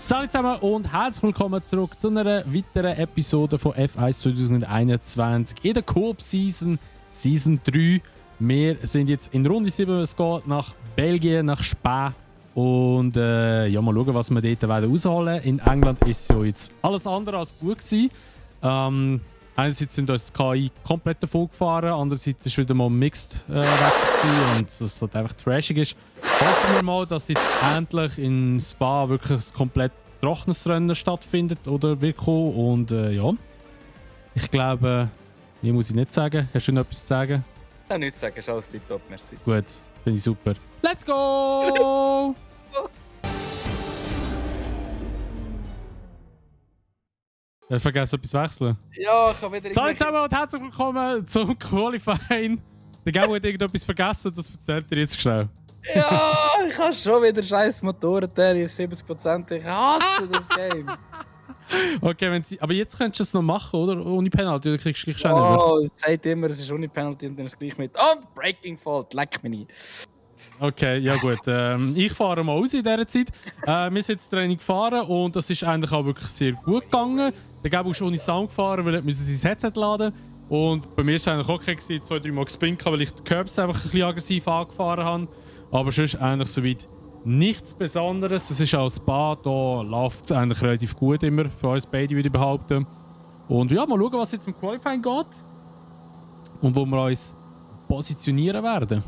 Salut zusammen und herzlich willkommen zurück zu einer weiteren Episode von F1 2021 in der Coop-Season, Season 3. Wir sind jetzt in Runde 7, es geht nach Belgien, nach Spa. Und ja, mal schauen, was wir dort rausholen. In England ist es ja jetzt alles andere als gut gewesen. Einerseits sind uns die KI komplett davon gefahren, andererseits ist wieder mal Mixed weg und es halt einfach trashig ist. Hoffen wir mal, dass jetzt endlich in Spa wirklich ein komplett trockenes Rennen stattfindet oder wird kommen. Und ja, ich glaube, mehr muss ich nicht sagen. Hast du noch etwas zu sagen? Ja, nichts sagen, ist alles tipptopp, merci. Gut, finde ich super. Let's go! Ich vergessen etwas wechseln. Ja, ich habe wieder... Salut zusammen und herzlich willkommen zum Qualifying. Der Gau hat irgendetwas vergessen, das erzählt er jetzt schnell. Ja, ich habe schon wieder scheiß Motorenteile auf 70%. Ich hasse das Game. Okay, aber jetzt könntest du es noch machen, oder? Ohne Penalty, oder kriegst du gleich schnell Oh, es sagt immer, es ist ohne Penalty und dann ist es gleich mit Breaking Fault, leck mich nicht. Okay, ja gut. Ich fahre mal raus in dieser Zeit. Wir sind jetzt Training gefahren und das ist eigentlich auch wirklich sehr gut gegangen. Der Gabo ist ohne Sound gefahren, weil er sein Headset laden musste. Und bei mir war es eigentlich okay, 2-3 Mal gespinnt, weil ich die Curbs einfach ein bisschen aggressiv angefahren habe. Aber sonst eigentlich soweit nichts Besonderes. Es ist auch Spa, da läuft es eigentlich relativ gut immer, für uns beide würde ich behaupten. Und ja, mal schauen, was jetzt im Qualifying geht. Und wo wir uns positionieren werden.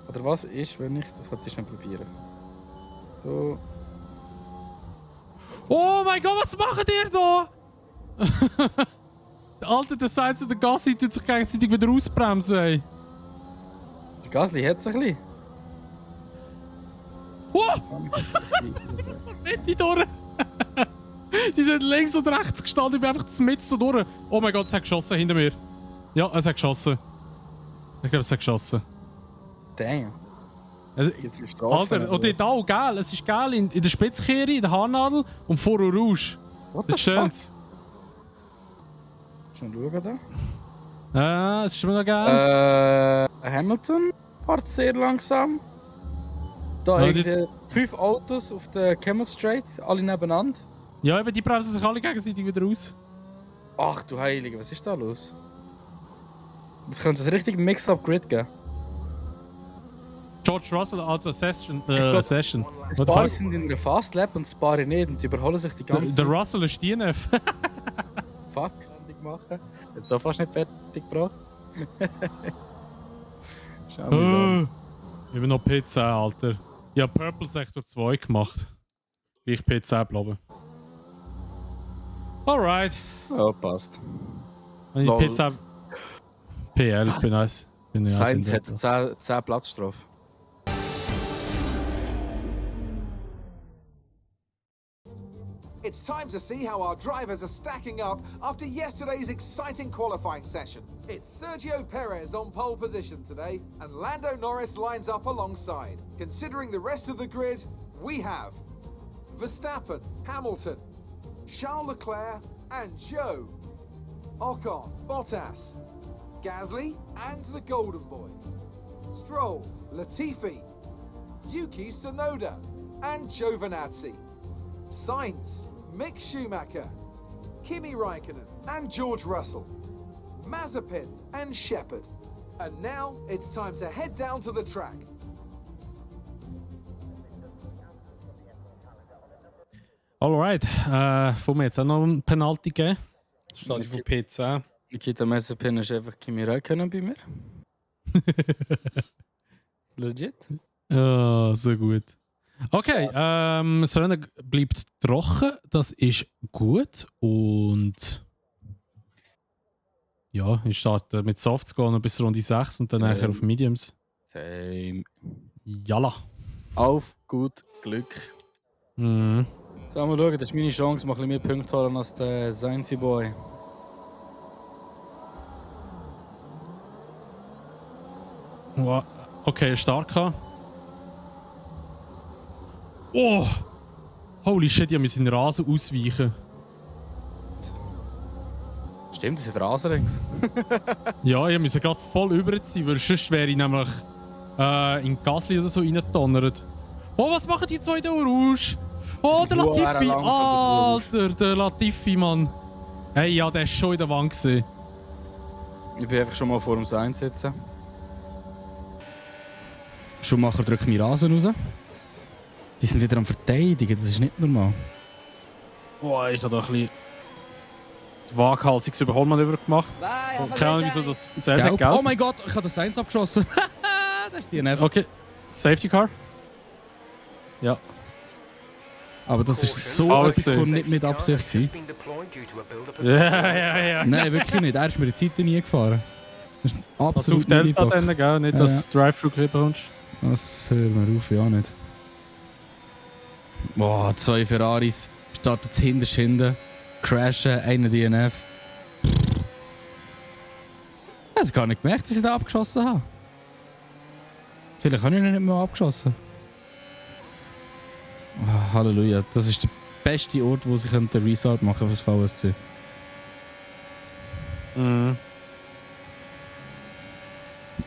Oder was ist, wenn ich... Das wollte ich schnell probieren. So... Oh mein Gott, was macht ihr da? Der alte Designs und der Gassi tut sich gegenseitig wieder ausbremsen, ey. Der Gasly hat es ein bisschen. Oh! Mitte durch! Die sind links und rechts gestanden, ich bin einfach mitten so durch. Oh mein Gott, es hat geschossen hinter mir. Ja, es hat geschossen. Ich glaube, es hat geschossen. Damn. Also, Jetzt ist Strafe. Alter, und dort auch, gell? Es ist geil in der Spitzkehre, in der Haarnadel und vor Rouge. What Das the ist fuck? schön. Schon schauen da. Es ist immer noch geil. Hamilton fährt sehr langsam. Da Ja, irgendwie 5 Autos auf der Camel Straight, alle nebeneinander. Ja, eben, die bremsen sich alle gegenseitig wieder aus. Ach du Heilige, was ist da los? Das könnte ein richtig Mix-Up-Grid geben. George Russell, Auto Session. Session. Ein paar sind in einer Fast Lap und ein paar nicht und die überholen sich die ganze Der Russell ist DNF. Fuck, fertig machen. Jetzt so fast nicht fertig gebracht. Schau mal so. Ich bin noch P10, Alter. Ich habe Purple Sector 2 gemacht. Ich P10 bleiben. Alright. Ja, passt. Wenn ich Lol. P10. P11 bin ich. Bin ich Sainz hat 10 Platzstrafe. It's time to see how our drivers are stacking up after yesterday's exciting qualifying session. It's Sergio Perez on pole position today, and Lando Norris lines up alongside. Considering the rest of the grid, we have Verstappen, Hamilton, Charles Leclerc, and Zhou, Ocon, Bottas, Gasly, and the Golden Boy, Stroll, Latifi, Yuki Tsunoda, and Giovinazzi. Sainz, Mick Schumacher, Kimi Raikkonen and George Russell, Mazepin and Shepard. And now it's time to head down to the track. Alright. Von mir jetzt auch noch ein Penalty geben. Das steht von P10. Nikita Mazepin ist einfach Kimi Räikkönen bei mir. Legit. Ja, so gut. Okay, das Rennen bleibt trocken, das ist gut und ja, ich starte mit Softs gehen bis Runde 6 und dann nachher auf Mediums. Same. Jalla. Auf gut Glück. Mhm. So, mal schauen, das ist meine Chance, mal ein bisschen mehr Punkte holen als der Sainz Boy. Wow. Okay, stark. Oh! Holy shit, ich muss in den Rasen ausweichen. Stimmt, das sind Rasenrings. Ja, ich musste gerade voll überziehen, weil sonst wäre ich nämlich in Gasly oder so reingedonnert. Oh, was machen die zwei da raus? Oh, der Wow, Latifi. langsam, Alter, der Latifi, Mann. Hey, ja, der ist schon in der Wand gewesen. Ich bin einfach schon mal vor dem Einsetzen. Schumacher drückt mir Rasen raus. Die sind wieder am Verteidigen, das ist nicht normal. Boah, ich habe da ein bisschen waghalsiges Überholmann gemacht. Keine Ahnung, wieso das zählt hat, Gelb. gell? Oh mein Gott, ich habe das 1 abgeschossen. Das ist DNF. Okay, Safety Car. Ja. Aber das ist so Alles etwas von ist. nicht mit Absicht gewesen. Ja. Nein, wirklich nicht. Er ist mir die Zeit nie gefahren. Das ist Also auf absolut nicht Delta Bock. dann, gell? Nicht, Ja, dass du Drive-Thru bekommst. Das hören wir auf, ja nicht. Boah, 2 Ferraris. Startet hinterst hinten. Crashen, einer DNF. Ich habe gar nicht gemerkt, dass ich da abgeschossen habe. Vielleicht habe ich ihn nicht mehr abgeschossen. Ah, Halleluja, das ist der beste Ort, wo sie einen Restart machen für das VSC. Mhm.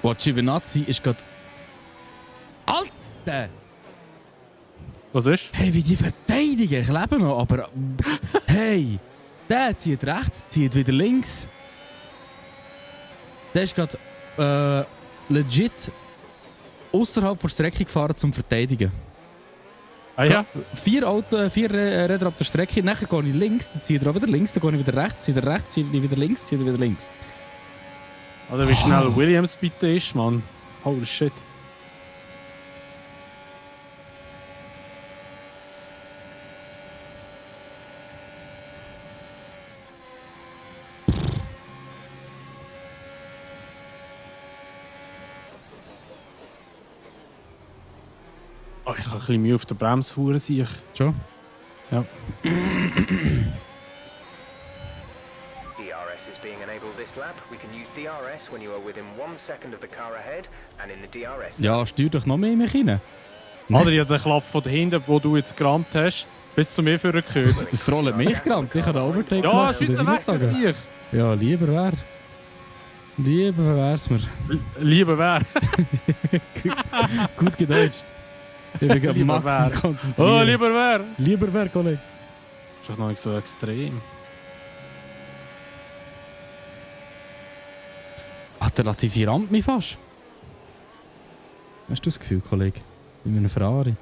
Boah, Giovinazzi ist gerade... Alter! Was ist? Hey, wie die verteidigen, ich lebe noch, aber... Hey! Der zieht rechts, zieht wieder links. Der ist gerade legit außerhalb der Strecke gefahren zum Verteidigen. Ah ja? 4 Räder auf der Strecke, nachher gehe ich links, dann zieht er auch wieder links, dann gehe ich wieder rechts, zieht er rechts, zieht er wieder links, zieht er wieder links. Oder wie schnell Williams bitte ist, Mann. Holy shit. Oh, ich habe ein bisschen Mühe auf der Bremse fahren, sehe ich. Schon? Ja. DRS is being enabled this lap. We can use DRS when you are within 1 second of the car ahead and in the DRS. Ja, steuer doch noch mehr in mich rein. Oder ich habe den Klapp von hinten, wo du jetzt gerammt hast, bis zu mir für gehört. Das trollt mich gerammt, ich habe einen Overtake Ja, gemacht. schieß würde ich weg, nicht sagen. das sehe ich. Ja, lieber wär. Lieber wär's mir. Lieber wer. Gut gedeutscht. Ich bin gerade Lieber maximal wär. konzentriert. Oh, lieber wer. Lieber wär, Kollege. Ist doch noch nicht so extrem. Ach, der Latifi rammt mich fast. Hast du das Gefühl, Kollege? Wie mit einem Ferrari.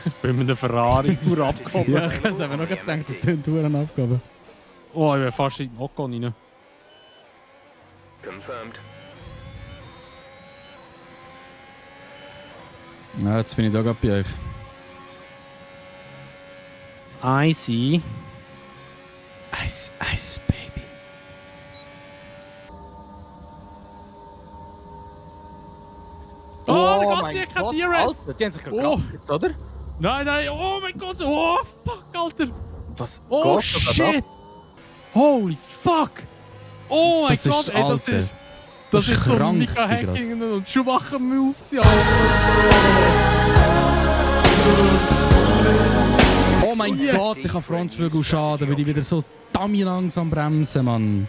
Ich bin mit der Ferrari pur abgekommen. Ja, ich habe es aber noch gedacht, das tönt eine Abgabe. Oh, ich bin fast in den Ocon rein. Confirmed. Ja, jetzt bin ich da gerade bei euch. I see. Ice, Ice, Baby. Oh, der Gasly hat kein DRS. Alter, die haben sich gerade Oh. geklappt jetzt, oder? Nein, oh mein Gott. Oh, fuck, Alter. Was Oh, geht da gerade ab? shit. Holy fuck. Oh mein Das ist Gott, ey, das Alter. ist... Das ist so krank Mika gewesen grad. Häkkinen und Schumacher-Move. Oh mein Ja. Gott, ich habe Frontflügel schaden, weil die wieder so dummy langsam bremsen, Mann.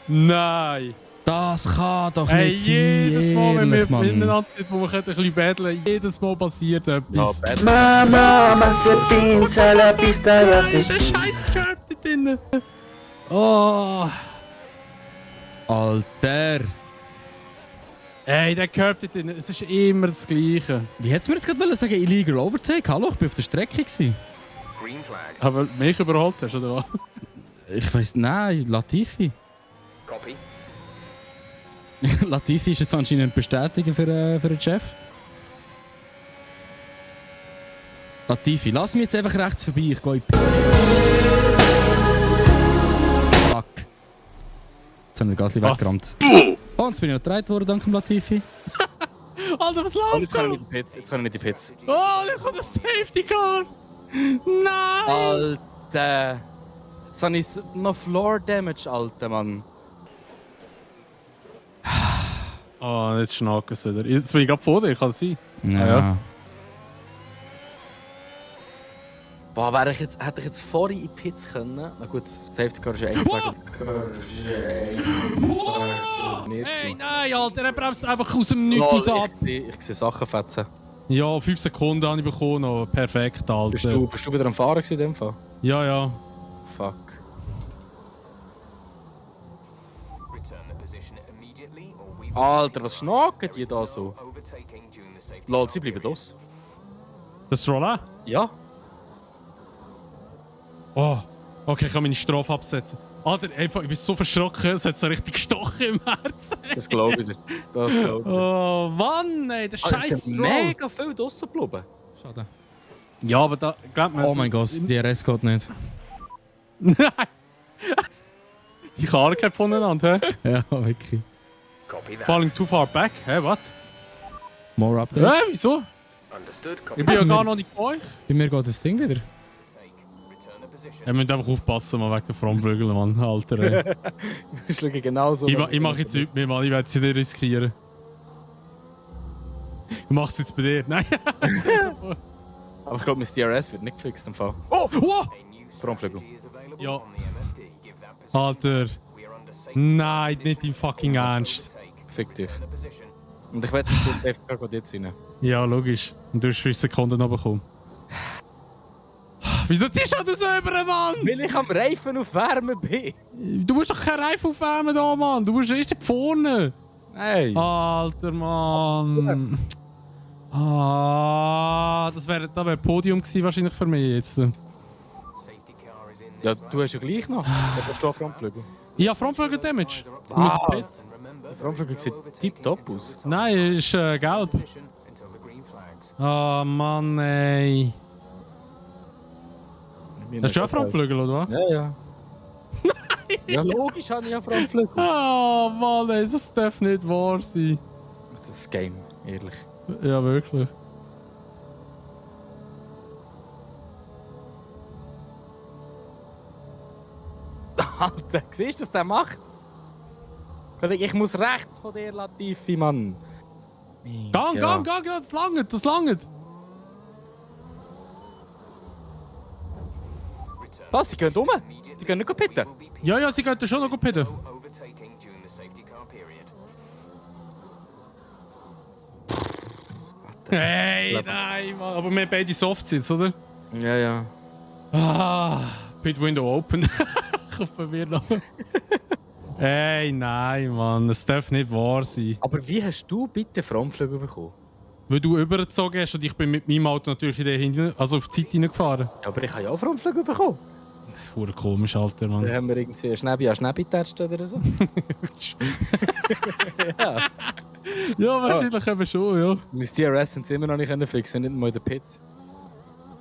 Nein. Das kann doch Hey, nicht sein, jedes Mal, wenn wir ehrlich, Mann. miteinander sind, wo wir ein bisschen battlen, jedes Mal passiert etwas. Mamá se pincha la pista de Nein, der scheiß Curb da drinnen. Oh. Alter. Ey, der Curb da drinnen, es ist immer das Gleiche. Wie hättest du mir jetzt gerade sagen, Illegal Overtake? Hallo, ich bin auf der Strecke gewesen. Green flag. Aber mich überholt hast, oder was? Ich weiss, nein, Latifi. Copy. Latifi ist jetzt anscheinend bestätigen für den Chef. Latifi, lass mich jetzt einfach rechts vorbei, ich gehe in die Fuck. Jetzt haben wir den Gasly Was? weggerammt. Oh, jetzt bin ich noch gedreht worden, dank dem Latifi. Alter, was Und läuft jetzt können wir da? nicht in die Pits. Jetzt können wir nicht in die Pits. Oh, da kommt ein Safety Car. Nein. Alter. Jetzt habe ich noch Floor Damage, Alter, Mann. Oh, jetzt schnacken es wieder. Jetzt bin ich gerade vor dir, kann es sein? Ja. ja. Boah, hätte ich jetzt vorher in die Pits können. Na gut, das Safety Car ist ja echt Hey, nein, Alter, er bremst einfach aus dem Nichts ab. Ich sehe Sachen fetzen. Ja, 5 Sekunden habe ich bekommen. Oh, perfekt, Alter. Bist du wieder am Fahren in dem Fall? Ja, ja. Fuck. Alter, was schnacken die da so? Lol, sie bleiben los. Das Roller? Ja. Oh, okay, ich kann meine Strafe absetzen. Alter, einfach, ich bin so verschrocken, es hat so richtig gestochen im Herzen. Das glaube ich dir. Das glaube ich dir. Oh Mann, ey, der Es scheiß ist Roll. mega viel draussen geblieben. Schade. Ja, aber da, glaubt mir. Oh mein Gott, die RS geht nicht. Nein! Die Karre geht voneinander, hä? Ja, wirklich. Copy that. Falling too far back, hä, was? More Updates. Hä, wieso? Understood. Copy. Ich bin ja gar noch nicht bei euch. Bei mir geht das Ding wieder. Return to position. Ihr müsst einfach aufpassen, man, wegen der Frontflügel, Mann, Alter, ey. Ich schaue genauso. Ich mache jetzt nichts mehr, Mann, ich werde es nicht riskieren. Ich mache es jetzt bei dir. Nein! Aber ich glaube, mein DRS wird nicht gefixt im Fall. Oh! Wow! A new Frontflügel. strategy is available Ja. on the MFD. Give that position. Alter. We are under safety Nein, nicht im fucking Ernst. overtake. Fick dich. Return to position. Und ich werde nicht den Safety Car jetzt rein. Ja, logisch. Und du hast 5 Sekunden noch bekommen. Wieso ziehst du so über, Mann? Weil ich am Reifen aufwärmen bin. Du musst doch keinen Reifen aufwärmen da, Mann. Du musst erst vorne. Nein. Alter, Mann. Ah, das wäre Podium gewesen wahrscheinlich für mich jetzt. Safety car is in Ja, this du hast ja gleich noch. Du hast auch Frontflügel. Ich habe Frontflügel Damage. Du musst Ah. Pits. Der Frontflügel sieht tipptopp aus. Nein, ist gelb. position until the green flags. Ah, Mann, ey. Hast du auch Frontflügel, oder was? Ja, ja. Ja, logisch habe ich ja Frontflügel. Ah, Mann, ey, das darf nicht wahr sein. Das ist Game, ehrlich. Ja, wirklich. Alter, siehst du, was der macht? Kollege, ich muss rechts von dir, Latifi, Mann. Gang, das langt, das langt. Was, die gehen um? Die gehen nicht pitten? Ja, ja, sie könnten schon noch pitten. Overtaking during the safety car period. Hey, nein, Mann. Aber wir haben beide Softsits, oder? Ja, ja. Ah, Pit Window open. Ich hoffe, wir noch. Hey, nein, Mann. Das darf nicht wahr sein. Aber wie hast du bitte Frontflügel bekommen? Weil du übergezogen hast und ich bin mit meinem Auto natürlich in der hinten, also auf die Seite hineingefahren. Ja, aber ich habe ja auch Frontflügel bekommen. Hure komisch, Alter, Da Mann. haben wir irgendwie einen Schnäbi an Schnäbi getatscht oder so. Ja. Ja, wahrscheinlich eben schon, ja. Mein DRS sind sie immer noch nicht können fixen, nicht mal in den Pits.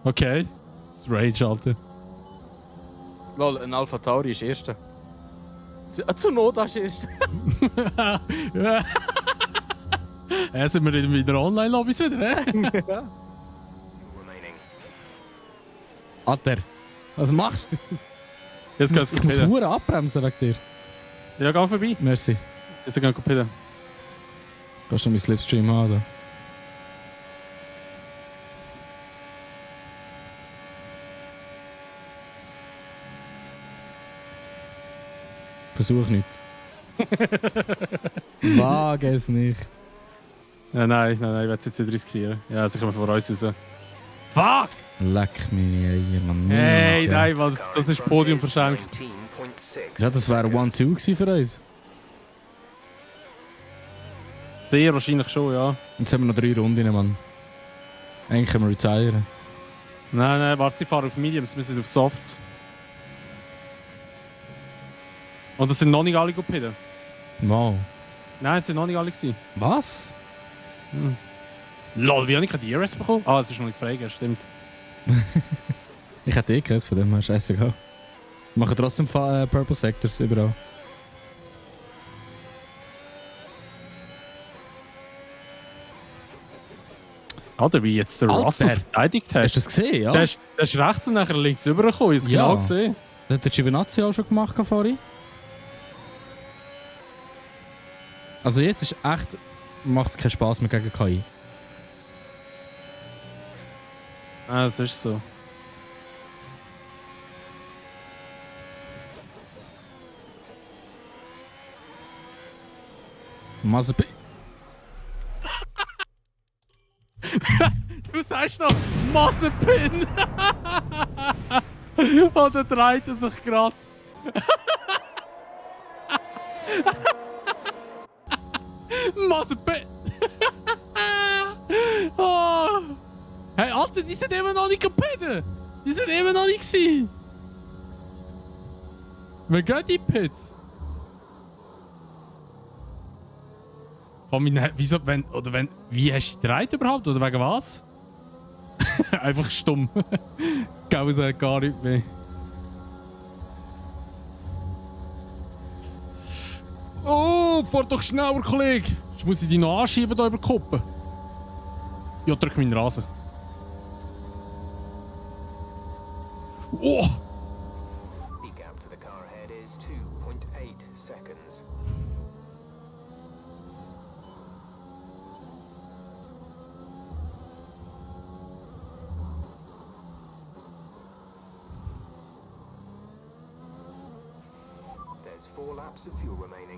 Okay. Das ist Rage, Alter. Lol, ein Alpha Tauri ist Erster. Tsunoda ist Erster. Ja. Ja, sind wir in der Online-Lobbys wieder, hä? Remaining. Alter, was machst du? Jetzt Ich geht's muss, ich muss pitten. Huren abbremsen wegen dir. Ja, geh vorbei. Merci. Jetzt gehen wir pitten. Kannst du meinen Slipstream haben? Versuch nicht. Wage es nicht. Ja, nein, ich werde es jetzt nicht riskieren. Ja, sie kommen von uns raus. Fuck! Leck meine Eier, Mann. Hey, Niemand, ja. nein, Mann, das ist Podium verschenkt. 19.6. Ja, das wäre 1-2 gewesen für uns. Sehr wahrscheinlich schon, ja. Jetzt haben wir noch 3 Runden, Mann. Eigentlich können wir retiren. Nein, warte, sie fahren auf Mediums, wir sind auf Softs. Und das sind noch nicht alle gepitten. Wow. Nein, es sind noch nicht alle gewesen. Was? Lol, wie habe ich kein DRS bekommen? Ah, es ist noch nicht frei, stimmt. Ich hätte eh keins von dem, her, scheißegal. Wir machen trotzdem Purple Sectors überall. Alter, wie jetzt der Alter. Russell verteidigt Hast hast. du das gesehen, ja? Der ist rechts und nachher links rübergekommen, ich habe es Ja. genau gesehen. Das hat der Giovinazzi auch schon gemacht vorhin. Also jetzt ist echt... Macht es keinen Spass mehr gegen KI. Ah, das ist so. Mazepin. Du sagst noch Mazepin! Oh, da dreht er sich gerade. Mazepin! Oh. Hey, Alter, die sind immer noch nicht kaputt! Die sind immer noch nicht gewesen! Wer geht die Pits? Wieso, wie hast du die gedreht überhaupt? Oder wegen was? Einfach stumm. Gau sagt gar nicht mehr. Oh, fahr doch schneller, Kollege! Jetzt muss ich dich noch anschieben hier über die Kuppe. Ja, drück meinen Rasen. Oh! The gap to the car ahead is 2.8 seconds. There's 4 laps of fuel remaining.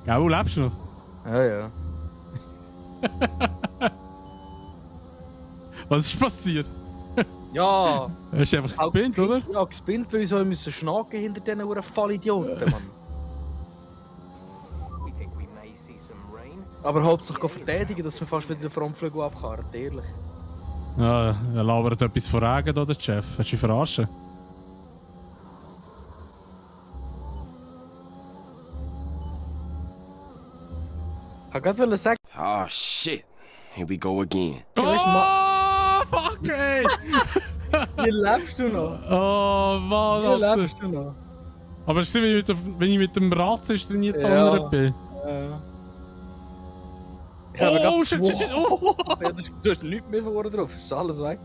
Ja, wo lebst du noch? Ja. Was ist passiert? Ja. Hast du einfach gespinnt, oder? Ja, gespinnt, weil ich so müssen schnacken hinter diesen Uhren Vollidioten, Mann. We think we may see some rain. Aber hauptsächlich verteidigen, dass wir fast wieder den Frontflügel abkarren, ehrlich. Ja, er labert etwas von Regen, oder, Chef? Hast du dich verarschen? Ich wollte gerade sagen, Oh shit. Here we go again. Ja, weißt du, Oh, fuck, ey! wie lebst du noch? Oh, Mann, Wie Alter. lebst du noch? Aber es ist wenn ich mit dem Ratzisch trainiert Ja. bin. Ich habe Oh, grad- shit, shit, shit. Oh. Ja, du hast nichts mehr vorne drauf, es ist alles weg.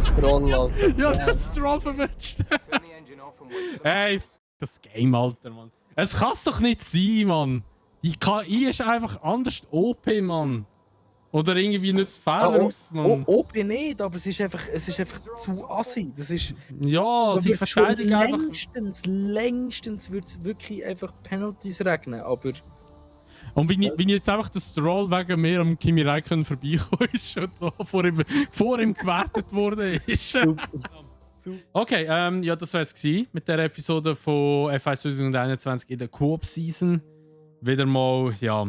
Stroll, Alter. Ja, das ist drauf erwischt. Turn the engine off and wait for the Hey, das Game, Alter, Mann. Es kann es doch nicht sein, Mann. Die KI ist einfach anders OP, Mann. Oder irgendwie nicht das Fehler aus, Mann. OP nicht, aber es ist einfach zu assi. Das ist... Ja, sie verteidigen einfach. Längstens wird es wirklich einfach Penalties regnen, aber... Und wenn ich jetzt einfach der Stroll wegen mir am Kimi Räikkönen vorbeigekommen ist und noch vor ihm gewertet worden ist. Super. Okay, ja, das war es mit der Episode von F1 2021 in der Coop-Season. Wieder mal, ja,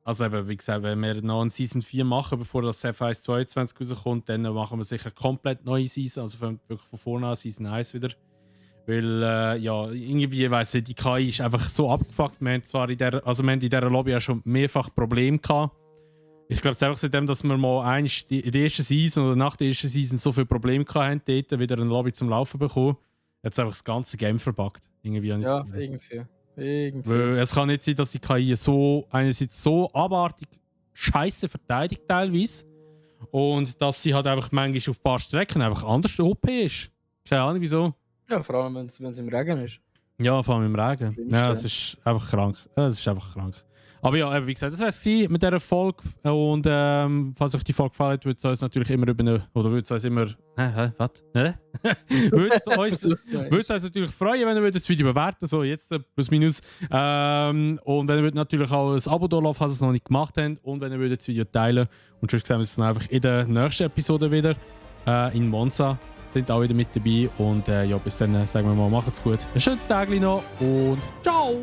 also eben, wie gesagt, wenn wir noch eine Season 4 machen, bevor das F1 22 rauskommt, dann machen wir sicher komplett neue Season, also wirklich von vorne an Season 1 wieder. Weil, ja, irgendwie, weiss ich, die KI ist einfach so abgefuckt. Wir haben zwar in dieser Lobby ja schon mehrfach Probleme gehabt. Ich glaube, es ist einfach seitdem, dass wir mal in der ersten Season oder nach der ersten Season so viele Probleme hatten, dort wieder eine Lobby zum Laufen bekommen, hat es einfach das ganze Game verbuggt. Irgendwie habe ich das Gefühl. irgendwie. Weil es kann nicht sein, dass die KI einerseits so abartig scheiße verteidigt teilweise und dass sie halt einfach manchmal auf ein paar Strecken einfach anders OP ist. Keine Ahnung wieso. Ja, vor allem, wenn es im Regen ist. Ja, vor allem im Regen. Stimmt, Ja, ja. es ist einfach krank. Es ist einfach krank. Aber ja, eben, wie gesagt, das war es mit dieser Folge. Und falls euch die Folge gefallen hat, würde es uns natürlich immer würde es uns immer... was? Würde es uns natürlich freuen, wenn ihr das Video bewerten so jetzt plus minus. Und wenn ihr natürlich auch ein Abo da lassen, falls ihr es noch nicht gemacht habt. Und wenn ihr das Video teilen. Und sonst sehen wir uns dann einfach in der nächsten Episode wieder. In Monza sind auch wieder mit dabei. Und ja, bis dann sagen wir mal, macht's gut. Ein schönes Tag noch und ciao!